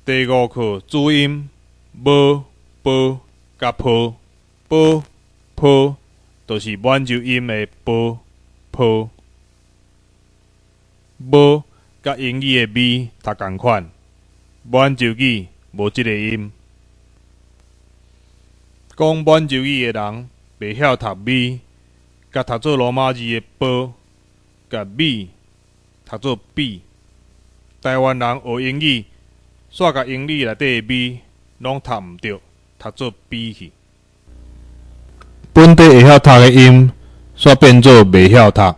第五課注音無、波佮波，波、波，就是滿洲音的波、波。無佮英語的 B 讀仝款，滿洲語無這个音。講滿洲語的人袂曉讀 B，共讀做羅馬字的波，共 B 讀做 B。台灣人學英語，煞共英語內底的 B 攏讀毋著，讀做 B 去。本底會曉讀的音，煞變做袂曉讀。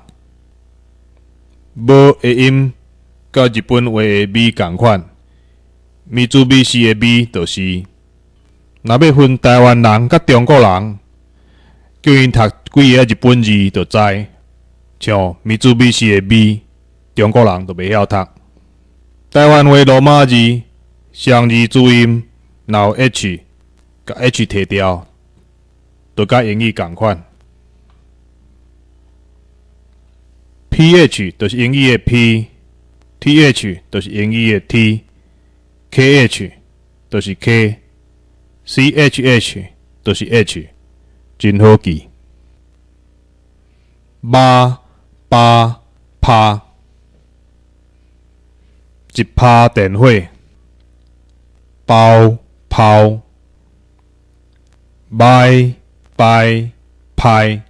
無的音，佮日本話的 B 仝款，三菱的 B 就是。若欲分台灣人佮中國人，叫𪜶讀幾个日本字就知。像三菱的 B，中國人就袂曉讀。台灣話羅馬字雙字注音，若有 H，共 H 提掉，就佮英語仝款。PH 就是英語的 P，TH 就是英語的 T，KH 就是 K，CHH 就是 H，真好記。媽、爸、拍，一拍電火，包、泡，買、拜、歹、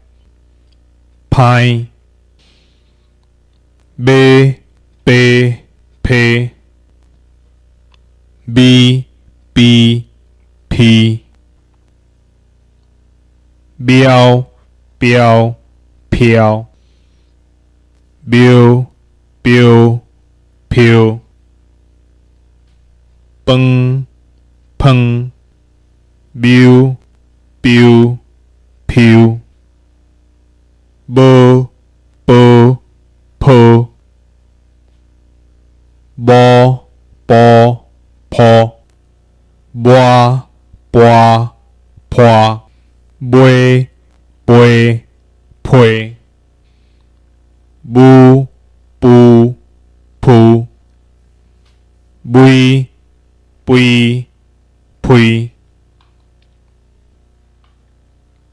歹，馬、白、批，咪、啤、批，喵、標、飄，廟、標、飄，飯、芳，溜、標、飄，無、波、抱，無、波、鋪，抹、跋、破，賣、背、批，無、浡、撲，微、肥、批。